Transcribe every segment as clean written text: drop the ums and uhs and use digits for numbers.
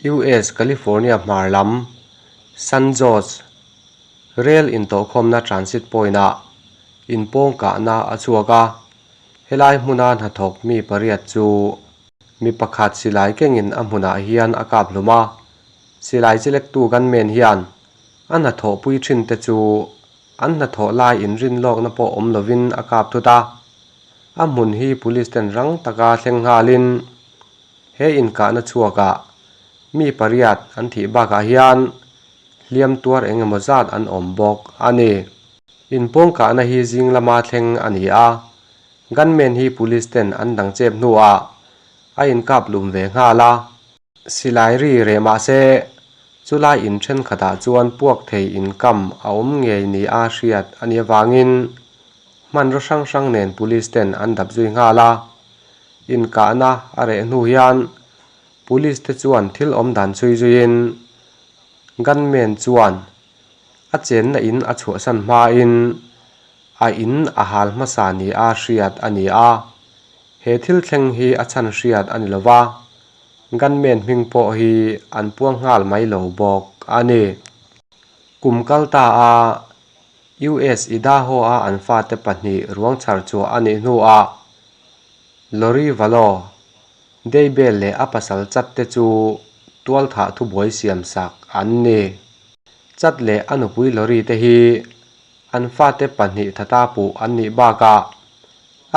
US California hmar lam San Jose rel intawhkhawmna transit point-ah inpawng kahna a chhuak a, helai hmuna hnathawk mi pariat chu mi pakhat silai kengin a hmunah hian a kap hlum a, silai chelektu gunman hian a hnathawhpui thinte chu an hnathawh lai inrinlawkna pawh awm lovin a kap thut a, a hmun hi police ten rang taka thleng nghalin He inkahna chhuakah mi pariat an thih bakah hian hliam tuar eng emaw zat an awm bawk a ni. Inpawngkahna hi zing lama thleng a ni a, gunman hi police ten an dang chep hnuah a inkap lum ve nghal a. Silai ri reh mah se, chulai in thenkhatah chuan puak thei inkam a awm ngei nia hriat a nih avangin hmanraw hrang hrang nen police ten an dap zui nghal a. Inkahna a reh hnu hian Police te chuan thil awm dan chhui zuiin gunman chuan a chenna in a chhuahsan hmain a in a hal hmasa nia hriat a ni a, he thil thleng hi a chhan hriat a ni lo va, gunman hming pawh hi an puang nghal mai lo bawk a ni. Kum kal ta a US Idaho-a an fate pahnih ruang chhar chhuah a nih hnuah Lori Vallow, Daybell leh a pasal Chad te chu tualthah thubuai siam sak an ni. Chad leh a nupui Lori te hi an fate pahnih thata puh an nih bakah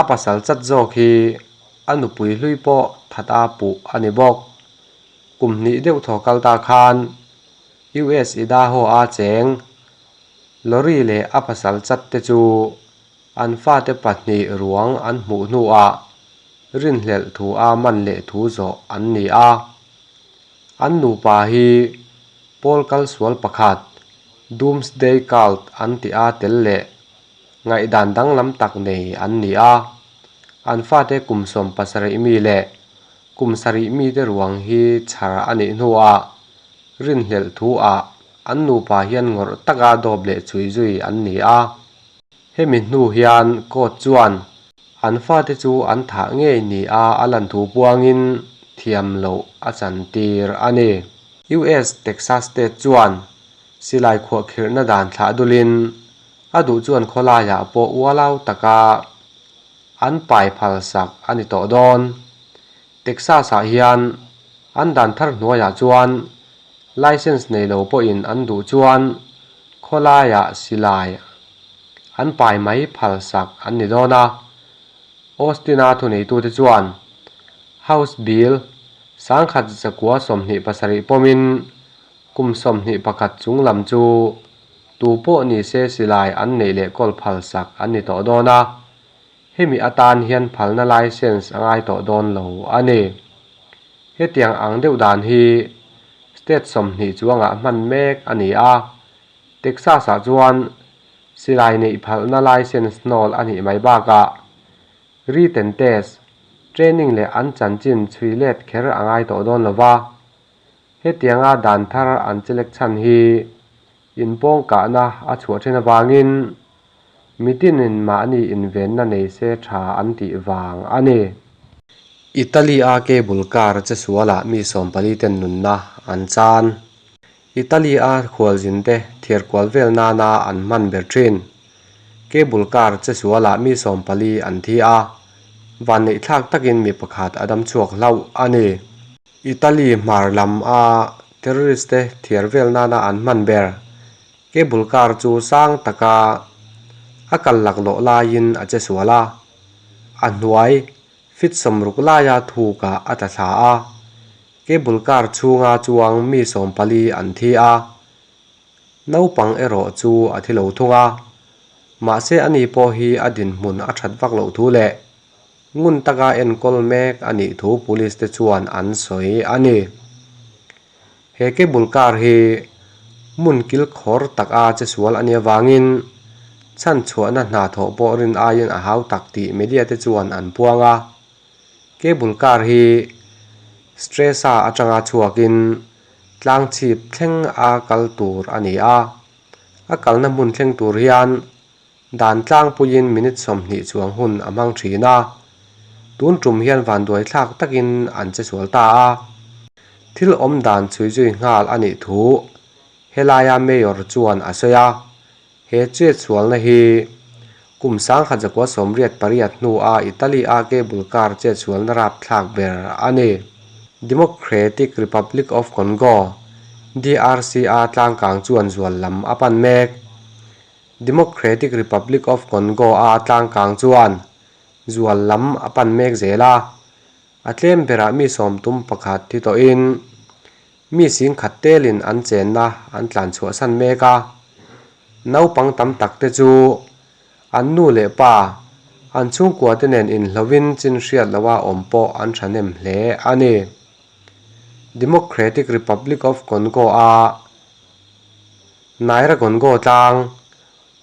a pasal Chad zawk hi a nupui hlui pawh thata puh a ni bawk. Kum hnih deuh thaw kal ta khan US Idaho-a cheng Lori leh a pasal Chad te chu An fate pahnih ruang an hmuh hnuah rinhlelh thu a man leh thu zawh an ni a. An nupa hi Paul kalsual pakhat Doomsday Cult an tih a tel leh ngaihdan danglam tak nei an ni a. An fate kum 17 mi leh kum sarih mite ruang hi chhar a nih hnuah rinhlelh thu ah an nupa hian ngawrh taka dawp leh chui zui an ni a. Hemi hnu hian court chuan an fate chu an thah ngei ni a a lan thu puangin thiam loh a chantir a ni. US Texas State chuan silai khuahkhirhna dan thlah dulin a duh chuan khawlaiah pawh ualau taka an pai phal sak a ni tawh dawn. Texas-ah hian an dan thar hnuaiah chuan License nei lo pawhin an duh chuan khawlaiah silai an pai mai phal sak an ni dawn a. Austin-a thuneitute chuan House Bill 1127 pawmin kum 21 chung lam chu tu pawh ni se silai an neih leh kawl phal sak an ni tawh dawn a. Hemi atan hian phalna license a ngai tawh dawn lo a ni. Hetiang ang deuh dan hi state 20 chuangah hman mek a ni a, Texas-ah chuan silai neih phalna license hnawl a nih mai bakah written test, training leh an chanchin chhui let kher a ngai tawh dawn lo va. Hetianga dan thar an chelek chhan hi inpawngkahna a chhuah then avangin Mitinin mahni invenna nei se tha an tih vang a ni. Italy-a cable car che sualah mi 40 ten nunna an chan. Italy-a khualzinte thiar kual vel nana an hman ber thin. Cable car che sualah mi 40 an thi a, vanneih thlak takin mi pakhat a dam chhuak hlauh a ni. Italy hmar lam a terrorist te thiar vel nana an hman ber. Cable car chu sang taka a kal laklawh laiin a che sual a, a hnuai feet 60 laia thukah a tla thla a. Cable car chhunga chuang mi 40 an thi a, naupang erawh chu a thi lo thung a. Mahse ani pawh hi a dinhmun a that vak loh thu leh ngun taka enkawl mek a nih thu police te chuan an sawi a ni. He cable car hi hmun kil khawr tak a che sual a nih avangin chhan chhuahna hna thawh pawh rin aiin a hau tak tih media te chuan an puang a. Cable car hi Stresa atanga chhuakin tlang chhip thleng a kal tur a ni a. A kalna hmun thleng tur hian dan tlangpuiin minute 20 chuang hun a hmang thin a. Tun tum hian vanduai thlak takin an che sual ta a. Thil awm dan chhui zui nghal a nih thu helaia Mayor chuan a sawi a, he chetsualna hi kum 1988 hnua Italy-a cable car chetsualna rapthlak ber a ni. Democratic Republic of Congo, DRC-a tlangkang chuan zual lam a pan mek. Democratic Republic of Congo-a tlangkang chuan zual lam a pan mek zel a. A tlem berah mi sawmtum pakhat thi tawhin mi singkhat telin an chenna an tlan chhuahsan mek a. Naupang tam tak te chu an nu leh pa, an chhungkua te nen inhlovin chin hriat loha awm pawh an thahnem hle a ni. Democratic Republic of Congo-a Nairagongo tlang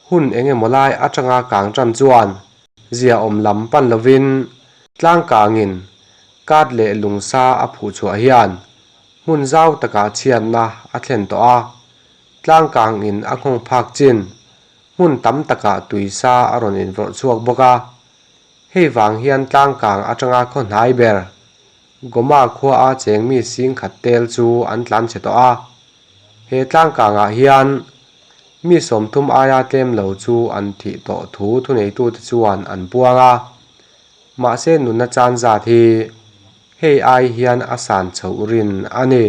hun eng emaw lai atanga kang tan chuan Ziaawm lam pan lovin tlangkangin kat leh lungsa a phuh chhuah hian hmun zau takah chhiatna a thlen tawh a, tlangkangin a nghawng phak chin hmun tam takah tuisa a rawn invawrh chhuak bawk a. Hei vang hian tlangkang atanga khaw hnai ber Goma khuaa cheng mi singkhat tel chu an tlan chhe tawh a. He tlangkangah hian mi 30 aia tlem lo chu an thih tawh thu thuneitute chuan an puang a. Mahse nunna chan zat hi hei ai hian a san chhoh rin a ni.